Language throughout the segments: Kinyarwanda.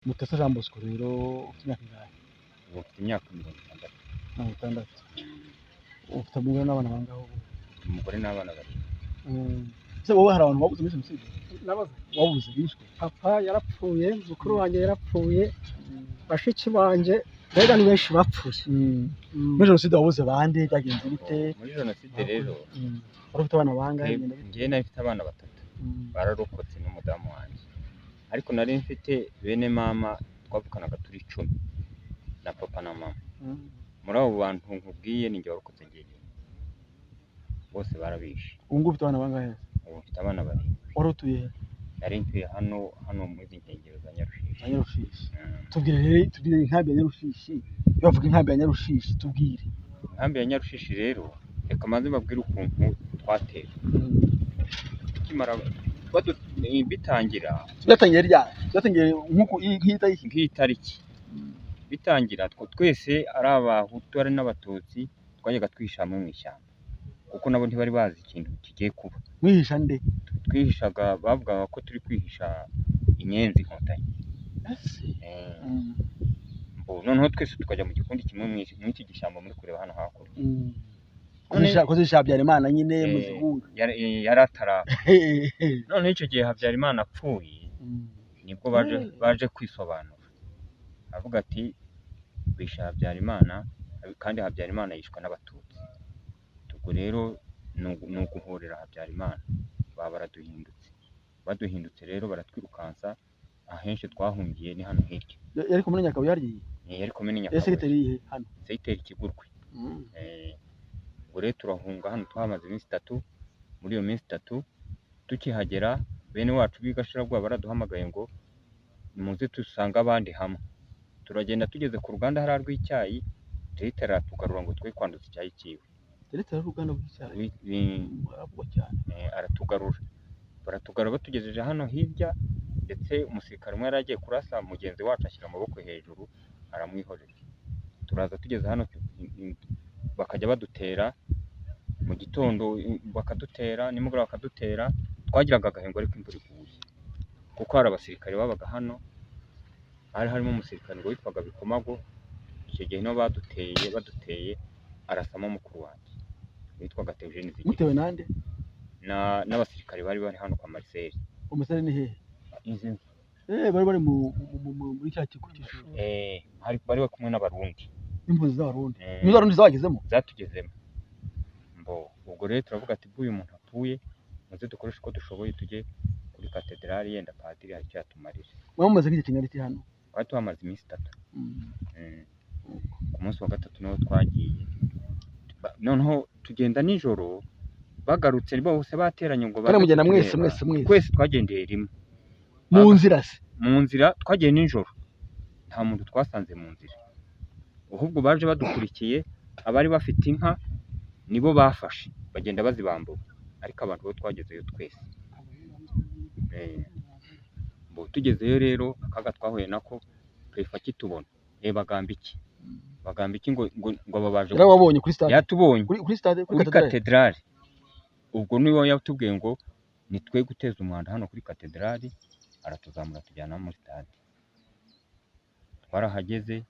Mutesa Jean Bosco rero, ufite imyaka ingahe? Ubu mfite imyaka 60. 60. Ufite umugore n'abana bangahe ubu? Mfite umugore n'abana babiri. Ese wowe hari abantu wabuze muri jenoside? Nabaze. Wabuze, bishwe? Papa yarapfuye, mukuru wanjye yarapfuye, bashiki banjye, mbega ni benshi bapfuye. Muri jenoside wabuze bande? Byagenze bite? Muri jenoside rero, Wari ufite abana bangahe? Bigenda bite? Njyewe nari mfite abana batatu, bararokotse n'umudamu wanjye, ariko nari mfite bene mama twavukanaga turi 10 na papa na mama. Muri abo bantu nkubwiye, ni njye warokotse njyenyine, bose barabishe. Ubu ngubu ufite abana bangahe? Ubu mfite abana barindwi. Wari utuye he? Nari ntuye hano muri izi nkengero za Nyarushishi. Za Nyarushishi. Mm. Tubwire rero, tubwire inkambi ya Nyarushishi. Iyo bavuga inkambi ya Nyarushishi, tubwire. Inkambi ya Nyarushishi rero, reka maze mbabwire ukuntu twatewe. Tukimara bitangira. Byatangiye ryari? Byatangiye nk'uku nk'iyi tariki? Nk'iyi tariki bitangira, twese, ari Abahutu ari n'Abatutsi, twajyaga twihisha hamwe mu ishyamba, kuko nabo ntibari bazi ikintu kigiye kuba. Mwihisha nde? Twihishaga, bavugaga ko turi kwihisha Inyenzi Inkotanyi. Ese? Mbo noneho twese tukajya mu gikundi kimwe muri iki gishyamba muri kureba hano hakurya. Ko zisha Habyarimana nyine muzihunga. Yari atarapfa. Noneho icyo gihe Habyarimana apfuye, nibwo baje baje kwisobanura, avuga ati: "Bishe Habyarimana, kandi Habyarimana yishwe n'Abatutsi. Ubwo rero ni uguhorera Habyarimana." Baba baraduhindutse, baduhindutse rero baratwirukansa. Ahenshi twahungiye ni hano hirya. Yari komine Nyakabuye hariya? Yari komine Yari Nyakabuye. Segiteri yihe hano? Segiteri Kigurwe. Ubwo rero turahunga, hano tuhamaze iminsi 3. Muri iyo minsi 3 tukihagera, bene wacu b'i Gashirabwoba baraduhamagaye ngo muze dusange abandi hamwe. Turagenda, tugeze ku ruganda hariya rw'icyayi, diregiteri aratugarura ngo twe kwanduza icyayi cyiwe. Diregiteri w'uruganda rw'icyayi? Aravugwa cyane. Aratugarura, baratugarura, batugejeje hano hirya, ndetse umusirikare umwe yari agiye kurasa mugenzi wacu, ashyira amaboko hejuru, aramwihorera. Turaza, tugeze hano bakajya badutera mu gitondo, bakadutera nimugoroba bakadutera. Twagiraga agahengo ariko imvura iguye, kuko hari abasirikare babaga hano. Hari harimo umusirikare ngo witwaga Bikomago. Icyo gihe nibo baduteye, arasamo mukuru wanjye witwaga Theogene Zigiri. Mutewe nande? N'abasirikare bari bari hano kwa Marcel. Umusore ni hehe? Izi nzu. Bari bari muri cya kigo cy'ishuri? Hari bari bari kumwe n'Abarundi. N'impunzi z'Abarundi? Eh. Impunzi z'Abarundi zabagezemo? Zatugezemo. Mbo ubwo rero turavuga ati: "Ubwo uyu muntu apfuye, muze dukoreshe uko dushoboye tujye kuri katedrali, yenda padiri hari icyo yatumarira." Mwaba mumaze nk'igihe kingana iki hano? Twari tuhamaze iminsi 3. Ku munsi wa gatatu niho twagiye. Noneho tugenda nijoro, bagarutse bose bateranye ngo Kandi baze mugenda mwese? kutureba. Mwese mwese? Twese twagendeye rimwe. Mu nzira se? Mu nzira twagiye nijoro, nta muntu twasanze mu nzira, ahubwo baje badukurikiye. Abari bafite inka nibo bafashe, bagenda bazibambura, ariko abantu bo twagezeyo twese. Bo tugezeyo rero, akaga twahuye nako, perefe akitubona, bagamba iki, bagamba iki, ngo aba baje. Yarababonye kuri stade? Yatubonye. Kuri stade, kuri kuri katedrali? Katedrali. Ubwo niwe yatubwiye ngo nitwe guteza umwanda hano kuri katedrali, aratuzamura tujyana muri stade. Twarahageze,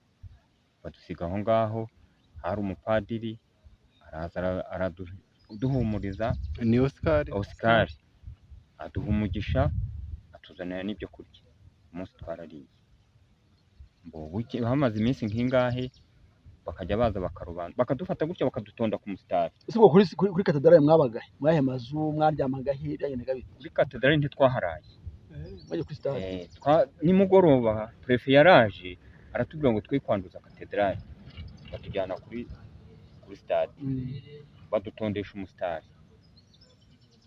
badusiga aho ngaho. Hari umupadiri araza araduhumuriza. Ni Oscar. Oscar aduha umugisha, atuzanira n'ibyo kurya. Umunsi twarariye. Ngo buke hamaze iminsi nk'ingahe, bakajya baza bakarobanura, bakadufata gutya, bakadutonda ku musitari. Ese ubwo kuri katedrali mwabaga he? Muri aya mazu mwaryamaga he? Byagendaga bite? Kuri katedrali ntitwaharaye. Mwagiye kuri stade? Nimugoroba perefe yaraje aratubwira ngo twe kwanduza katedrali, batujyana kuri stade. Badutondesha umusitari,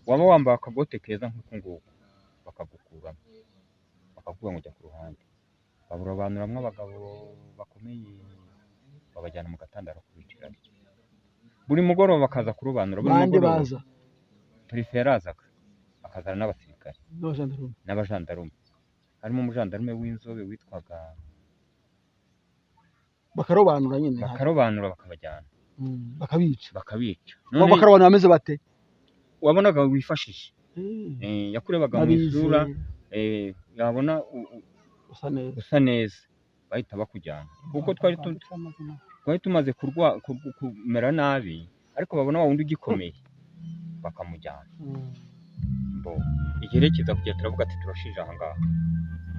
waba wambaye akagote keza nk'uku nguku bakagukuramo, bakakuvuga ngo jya ku ruhande. Baburobanuramwo abagabo bakomeye, babajyana mu gatandaro kubicirayo. Buri mugoroba bakaza kurobanura, buri Bande? mugoroba. Baza? Perefe yarazaga akazana n'abasirikare. N'abajandarume? N'abajandarume, harimo umujandarume w'inzobe witwaga Bakarobanura nyine? Bakarobanura, bakabajyana. Bakabica? Bakabica. Bo None bakarobanura bameze bate? Wabonaga wifashije. Yakurebaga mu N'abize. isura, yabona Usa neza. Usa neza bahita bakujyana, kuko twari tumaze kumera nabi, ariko babona wa wundi ugikomeye bakamujyana. Bo igihe rero kiza kugera, turavuga ati turashije aha ngaha.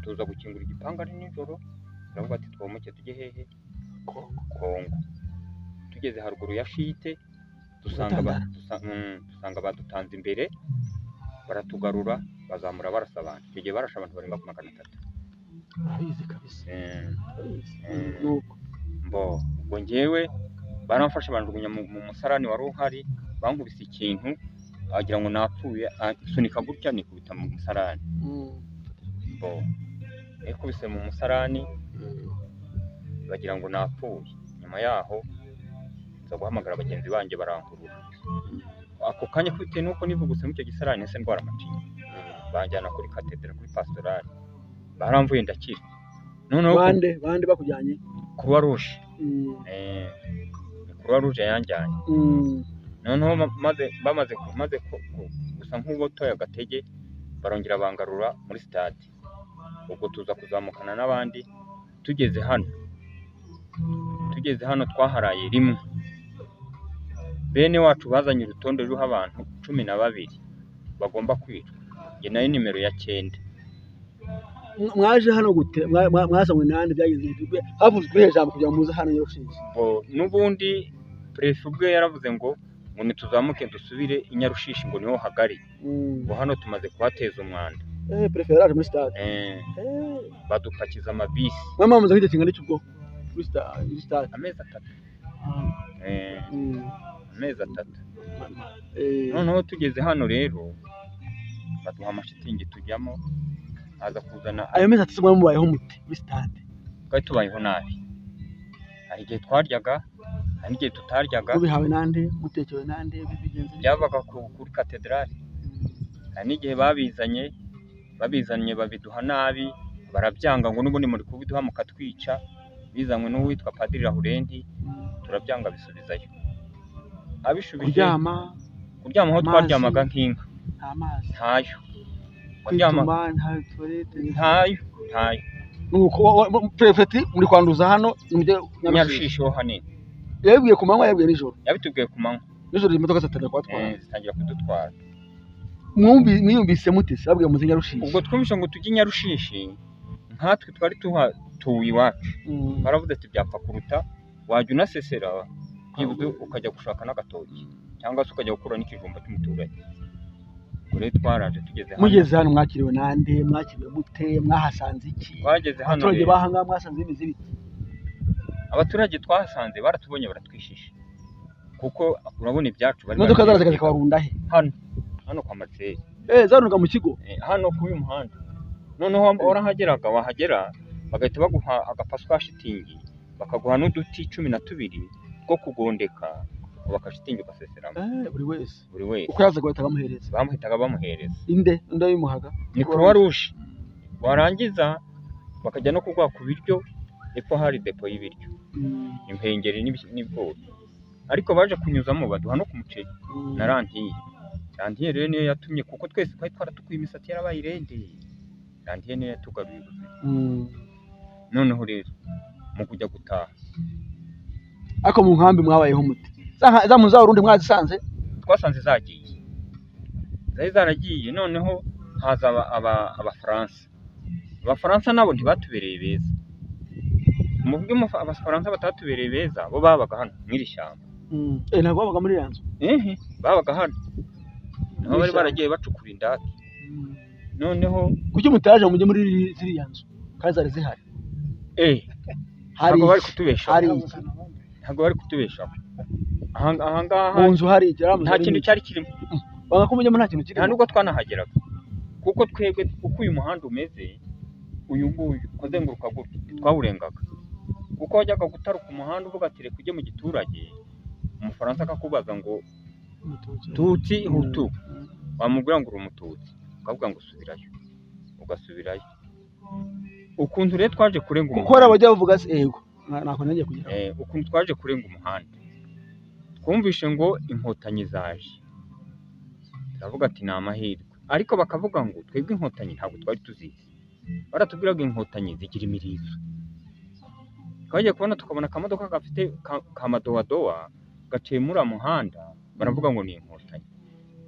Tuza gukingura igipangu ari nijoro, turavuga ati twomoke tujye hehe? Kongo. Kongo. Tugeze haruguru ya shite dusanga Muratandara. Dusanga badutanze imbere, baratugarura, bazamura barasa abantu. Icyo gihe barashe abantu barenga ku 300. Urabizi kabisa. Urabizi. Nuko. Mbo ubwo njyewe baramfashe banjugunya mu musarani wari uhari, bankubise ikintu wagira ngo napfuye, sunika gutya nikubita mu musarani. Mbo nikubise mu musarani bagira ngo napfuye. Nyuma yaho nza guhamagara bagenzi banjye barankurura. Ako kanya bitewe n'uko nivuguse muri icyo gisarani nahise ndwara amacinya, banjyana kuri katedra, kuri pastorale, baramvuye ndakira. Noneho Bande bande bakujyanye? Croix Rouge. Ni Croix Rouge yanjyanye. Noneho maze maze gusa nk'ubotoye agatege, barongera bangarura muri stade. Ubwo tuza kuzamukana n'abandi, tugeze hano twaharaye rimwe. Bene wacu bazanye urutonde ruriho abantu 12 bagomba kwicwa, njye nayo nimero ya 9. Mwaje hano gute? Mwazanywe nande? Byagenze bite? Havuzwe irihe jambo kugira ngo muze hano Nyarushishi? Bo n'ubundi préfet ubwe yaravuze ngo nituzamuke dusubire i Nyarushishi, ngo niho hagari, ngo hano tumaze kuhateza umwanda. Préfet yaraje muri stade? Badupakiza amabisi. Mwe mwamaze nk'igihe kingana iki ubwo muri stade? Amezi 3. Amezi 3. Noneho tugeze hano rero baduha amashitingi tujyamo, haza kuzana. Ayo mezi 3 mwe mubayeho mute muri stade? Twari tubayeho nabi, hari igihe twaryaga, hari n'igihe tutaryaga. Mubihawe nande? Mutekewe nande? Bigenze bite? Byavaga kuri katedrali. Hari n'igihe babizanye babiduha nabi, barabyanga ngo n'ubundi muri kubiduha mukatwica. Bizanywe n'uwitwa Padiri Laurenti, turabyanga bisubizayo. Abishubije Kuryama? Kuryama aho Amazi? twaryamaga nk'inka. Nta mazi? Ntayo. Waryama Kwituma? Nta toilette? Ntayo, ntayo. Nuko préfet muri kwanduza hano, nimujye Nyarushishi. Nyarushishi ho hanini. Yabibwiye ku manywa? Yabibwiye nijoro? Yabitubwiye ku manywa. Nijoro imodoka zitangira kubatwara? Zitangira kudutwara. Mwiyumvise mute se babwiye muze Nyarushishi? Ubwo twumvise ngo tujye i Nyarushishi, nkatwe twari tuhatuye iwacu, baravuze ati byapfa kuruta wajya unasesera byibuze ukajya gushaka n'agatoki cyangwa se ukajya gukura n'ikijumba cy'umuturage. Ubwo rero twaraje tugeze hano. Mugeze hano mwakiriwe nande? Mwakiriwe mute? Mwahasanze iki? Twageze hano Abaturage rero, bahangaha mwasanze bimeze bite? Abaturage twahasanze baratubonye baratwishisha, kuko urabona ibyacu bari Imodoka baragiye. zarazaga zikabarunda he? Hano kwa Marcel. Zarundaga mu kigo? Hano kuri uyu muhanda. Noneho warahageraga, wahagera bagahita baguha agapasu ka shitingi, bakaguha n'uduti 12 two kugondeka, bakashitingi ugaseseramo. Buri wese? Buri wese. Uko yazaga bahitaga bamuhereza? Bamuhitaga bamuhereza. Inde yabimuhaga? Ni Croix Rouge. Warangiza bakajya no kuguha ku biryo, epfo hari depo y'ibiryo, impengeri n'ibigori, ariko baje kunyuzamo baduha no ku muceri na lentille. Lentille rero niyo yatumye, kuko twese twari twaratukuye, imisatsi yarabaye irende, lentille niyo yatugaruye ubuzima. Noneho rero mu kujya gutaha, Ariko mu nkambi mwabayeho mute? Za mpunzi z'Abarundi mwazisanze? Twasanze zagiye, zari zaragiye. Noneho haza Abafaransa. Abafaransa nabo ntibatubereye beza. Mu buryo Abafaransa batatubereye beza, bo babaga hano mw'iri shyamba. Ntabwo babaga muri iriya nzu? Ehe, babaga hano naho bari Mw'ishyamba. baragiye bacukura indake. Noneho Kuki mutaje ngo mujye muri ziriya nzu kandi zari zihari? Hari Ntabwo bari iki? kutubeshaho. Hari iki? Ntabwo bari kutubeshaho aha aha ngaha. Mu nzu hari iki? Ari amazu Nta harimo kintu iki? cyari kirimo. Banga ko mujyamo nta kintu Nta kirimo? nubwo twanahageraga, kuko twebwe uko uyu muhanda umeze, uyu nguyu ukazenguruka gutya, ntitwawurengaga, kuko wajyaga gutaruka umuhanda uvuga ati reka ujye mu giturage, Umufaransa akakubaza ngo Umututsi. Tutsi, Hutu? Wamubwira ngo uri Umututsi, ukavuga ngo subirayo, ugasubirayo. Ukuntu rero twaje kurenga Kuko hari umuhanda, abajya bavuga se ego ntabwo nanjye kugira. Ukuntu twaje kurenga umuhanda, twumvishe ngo Inkotanyi zaje, turavuga ati ni amahirwe, ariko bakavuga ngo twebwe Inkotanyi ntabwo twari tuzizi. Baratubwiraga inkotanyi zigira imirizo. Twagiye kubona tukabona akamodoka gafite ka madowadowa gaciye muri uriya muhanda, baravuga ngo ni inkotanyi.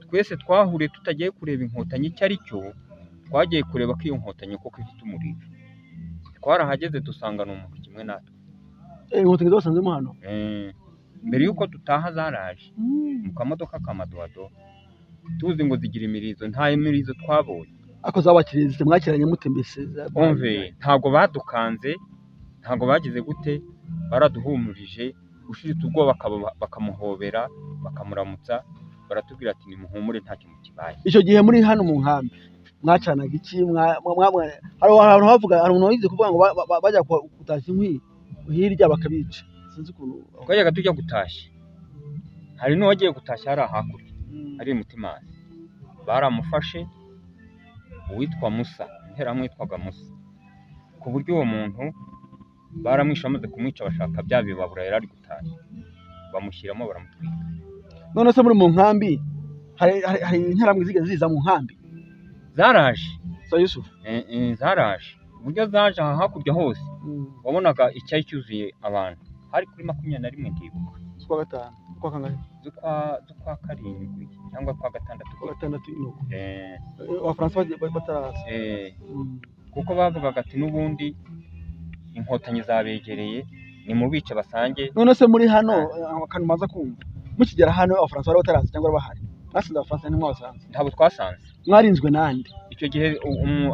Twese twahuriye tutagiye kureba inkotanyi icyo ari cyo, twagiye kureba ko iyo nkotanyi koko ifite umurizo. Twarahageze dusanga ni umuntu kimwe natwe. Inkotanyi zabasanzemo hano. Mbere y'uko dutaha zaraje mu kamodoka ka madowadowa, tuzi ngo zigira imirizo, nta mirizo twabonye. Ariko zabakiriye zite? Mwakiranye mute mbese? Umve, ntabwo badukanze, ntabwo bagize gute, baraduhumurije, ushiritse ubwoba bakamuhobera, bakamuramutsa, baratubwira ati nimuhumure ntacyo mukibaye. Icyo gihe muri hano mu nkambi mwacanaga iki? Hari ahantu havuga, hari umuntu wize kuvuga ngo bajya gutashya inkwi hirya bakabica, sinzi ukuntu. Twajyaga tujya gutashya, hari n'uwagiye gutashya hariya hakurya, ari Mutimazi, baramufashe, uwitwa Musa, interahamwe yitwaga Musa, ku buryo uwo muntu baramwishe, bamaze kumwica bashaka bya bibabura yari ari gutashya, bamushyiramo baramutwika. None se muri mu nkambi hari interahamwe zigeze ziza mu nkambi? Zaraje. Za Yusufu? Zaraje, uburyo zaje aha hakurya hose wabonaga icyari cyuzuye abantu, hari kuri 21 ndibuka. Z'ukwa gatanu, ukwa kangahe? Z'ukwa karindwi cyangwa kwa gatandatu. Ukwa gatandatu inuko. Eh. Abafaransa bataraza. Kuko bavugaga ati n'ubundi inkotanyi zabegereye, nimubice basange. None se muri hano, akantu maza kumva, mukigera hano abafaransa bari bataraza cyangwa bari bahari? Mwasanze abafaransa ntimwabasanze? Ntabwo twasanze. Mwarinzwe nande? Icyo gihe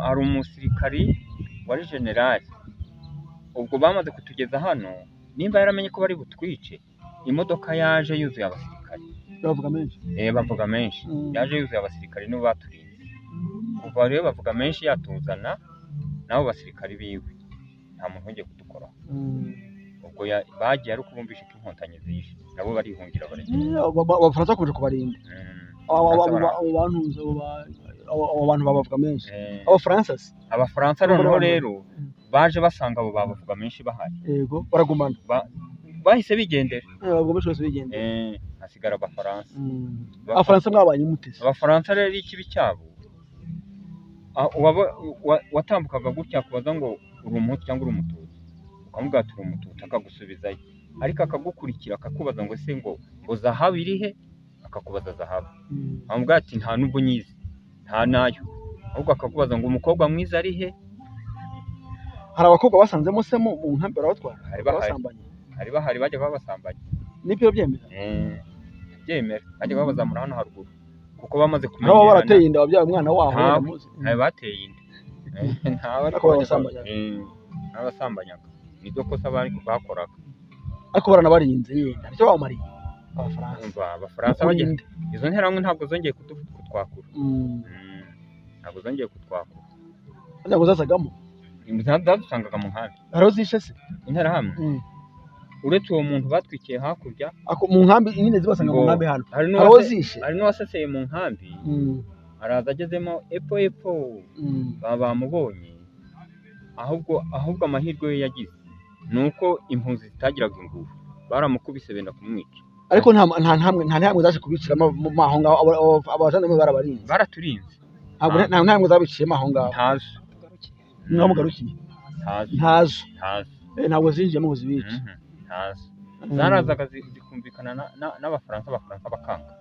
hari umusirikari wari generali, ubwo bamaze kutugeza hano, nimba yaramenye ko bari butwice, imodoka yaje yuzuye abasirikari. Bavuga menshi. Bavuga menshi. Yaje yuzuye abasirikari, nibo baturinze. Kuva rero bavuga menshi yatuzana n'abo basirikari biwe, nta muntu wongeye kudukoraho. Ubwo bagiye ari uko bumvishe ko inkotanyi zishe, nabo barihungira baragenda. Abafaransa bakomeje kubarinda. Abo bantuze, abo bantu babavuga menshi, abafaransa se? Abafaransa Bo muri noneho bamwe. rero baje basanga abo babavuga menshi bahari. Yego, baragumana. Bahise bigendera. Bavuga menshi bose bigendera. Hasigara abafaransa. Abafaransa mwabanye mute se? Abafaransa rero ikibi cyabo, watambukaga gutya akubaza ngo uri umuhutu cyangwa uri umututsi, ukamubwira ati uri umututsi, akagusubizayo, ariko akagukurikira akakubaza ngo ese ngo zahabu iri he, akakubaza zahabu, amubwira ati nta nubwo nyizi, nta nayo, ahubwo akakubaza ngo umukobwa mwiza ari he. Hari abakobwa basanzemo se mu nkambi barabatwara? Hari bahari. Barabasambanya? Hari bahari, bajya babasambanya. Nibyo byemera? Ndabyemera, bajya babazamura hano haruguru kuko bamaze Hari ababa kumenyerana. barateye inda wabyaye umwana waho? Ntawe. Wenda muzi. Ntawe bateye inda. Ntawe, ariko Ariko babasambanyaga. N'abasambanyaga niryo kosa bari bakoraga. Ariko baranabarinze yenda, nicyo bamariye abafaransa. Umva, abafaransa bagiye, Kurinda. izo nterahamwe ntabwo zongeye kutwakura. Ntabwo zongeye kutwakura. Harya ngo zazagamo? Zadusangaga mu nkambi. Hariho zishe se? Interahamwe, uretse uwo muntu batwikiye hakurya. Ako mu nkambi nyine zibasanga mu Ngo nkambi hano? Hari Hariho zishe? Hari n'uwaseseye mu nkambi, araza agezemo epfo epfo, baba bamubonye. Ahubwo amahirwe ye yagize ni uko impunzi zitagiraga ingufu, baramukubise benda kumwica. Ariko nta ntambwe zaje kubiciramo mo aho ngaho, abajandarume barabarinze? Baraturinze. Ntabwo nta ntambwe zabiciyemo aho ngaho? Ntazo. Mwaho mugarukiye? Ntazo. Ntazo? Ntazo. Ntabwo zinjiyemo ngo zibice? Ntazo. Zarazaga zikumvikana n'abafaransa, abafaransa bakanga.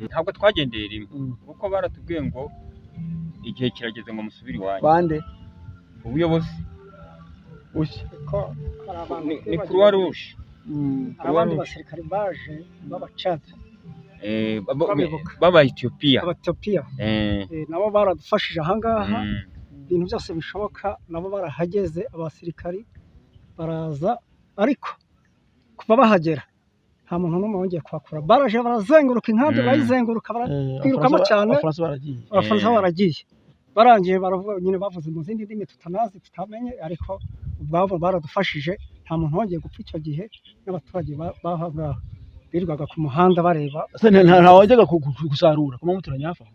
Ntabwo twagendeye rimwe, kuko baratubwiye ngo igihe kirageze ngo musubire iwanyu. Bande? Ubuyobozi. Bushya? Ko hari abantu Ni twibagiwe. Croix Rouge. Hari abandi basirikare baje b'abacadi. Babibuka. B'aba Ethiopia. Abatiyopiya. Nabo baradufashije ahangaha, ibintu byose bishoboka, nabo barahageze, abasirikari baraza, ariko kuva bahagera nta muntu n'umwe wongeye kuhakura. Baraje barazenguruka inkambi, barayizenguruka, Twirukamo cyane. Abafaransa baragiye. Abafaransa baragiye, barangiye baravuga nyine, bavuze mu zindi ndimi tutanazi, tutamenye, ariko ubwabo baradufashije, nta muntu wongeye gupfa icyo gihe, n'abaturage b'aha ngaha birirwaga ku muhanda bareba. Ese nta wajyaga gusarura kuma muturanye hafi aho?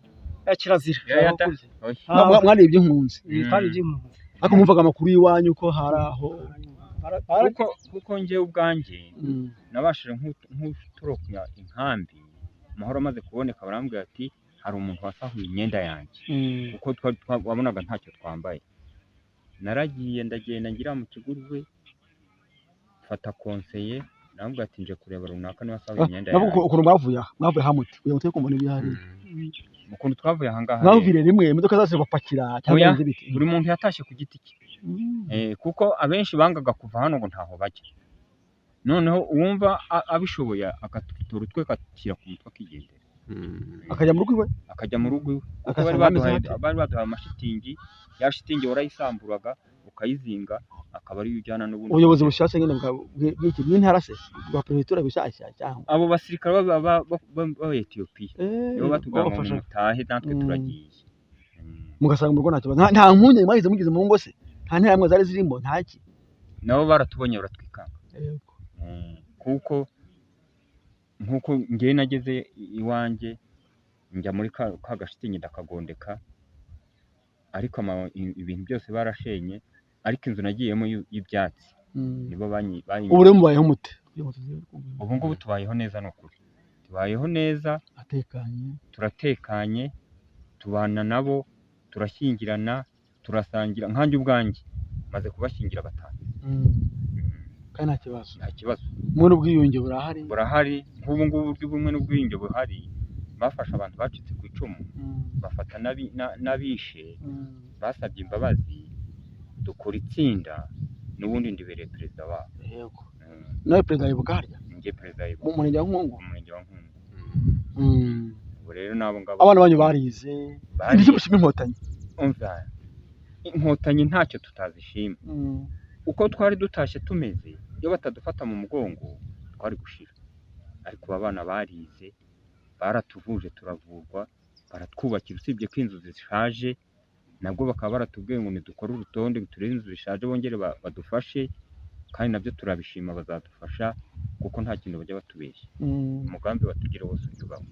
Kirazira. Ya, ya, da. Oya. Mwarebye impunzi? Twari iby'impunzi. Ariko mwumvaga amakuru y'iwanyu ko hari aho? Kuko njyewe ubwanjye nabashije nk'utoroka inkambi, amahoro amaze kuboneka, barambwira ati Hari umuntu wasahuye imyenda yanjye, kuko wabonaga ntacyo twambaye. Naragiye, ndagenda ngira mu kigurwe, mfata konseye, namubwira ati nje kureba runaka niba asahuye imyenda Navuga yanjye. ukuntu mwavuye aha, mwavuye hamuti kugira ngo tujye kumva n'ibihari. Ukuntu twavuye aha ngaha rero, Mwaviriye rimwe, imodoka zose bapakira cyangwa Oya, bimeze bite? Buri muntu yatashye ku giti cye. Kuko abenshi bangaga kuva hano ngo ntaho bajya. Noneho uwumva abishoboye agatora utwe agashyira ku mutwe akigendera. Akajya mu rugo iwe. Akajya mu rugo iwe, kuko bari Agasanga hameze baduhaye hate? Bari baduhaye amashitingi. Ya shitingi warayisamburaga ukayizinga, akaba ariyo ujyana n'ubundi. Ubuyobozi bushyashya nyine bw'iki, bw'intara se, bwa perefegitura bushyashya cyangwa? Abo basirikare b'Abetiyopiya nibo batubwira ngo Babafasha. mutahe, natwe turagiye. Mugasanga mu rugo nta kibazo, nta mpungenge mwagize mugize mu ngo se, nta nterahamwe zari zirimo, ntaki? Nabo baratubonye baratwikanga. Kuko nk'uko ngewe nageze iwanjye, njya muri ka gashitingi ndakagondeka, ariko ibintu byose barashenye, ariko inzu nagiyemo y'ibyatsi nibo Ubu rero mubayeho mute? Ubu ngubu tubayeho neza, ni ukuri tubayeho neza. Atekanye. Turatekanye, tubana nabo, turashyingirana, turasangira. Nkanjye ubwanjye maze kubashyingira batanu. Kandi nta kibazo? Nta kibazo. Ubumwe n'ubwiyunge burahari? Burahari. Nk'ubu ngubu uburyo bumwe n'ubwiyunge buhari, bafashe abantu bacitse ku icumu, bafata n'abishe basabye imbabazi, dukora itsinda, n'ubundi ndibereye perezida wabo. Yego. Nawe perezida wibuka harya? Njye perezida Mu w'ibuka. murenge wa Nkungu. Mu murenge wa Nkungu. Ubu rero n'abo ngabo Abana banyu barize? Barize. Ndetse mushima Inkotanyi? Umva, Inkotanyi ntacyo tutazishima. Uko twari dutashye tumeze, iyo batadufata mu mugongo twari gushira, ariko aba bana barize, baratuvuje, turavurwa, baratwubakira, usibye ko inzu zishaje, nabwo bakaba baratubwiye ngo nidukore urutonde turebe inzu zishaje bongere badufashe, kandi nabyo turabishima, bazadufasha kuko nta kintu bajya batubeshya. Umugambi batugira wose ujya ubaho.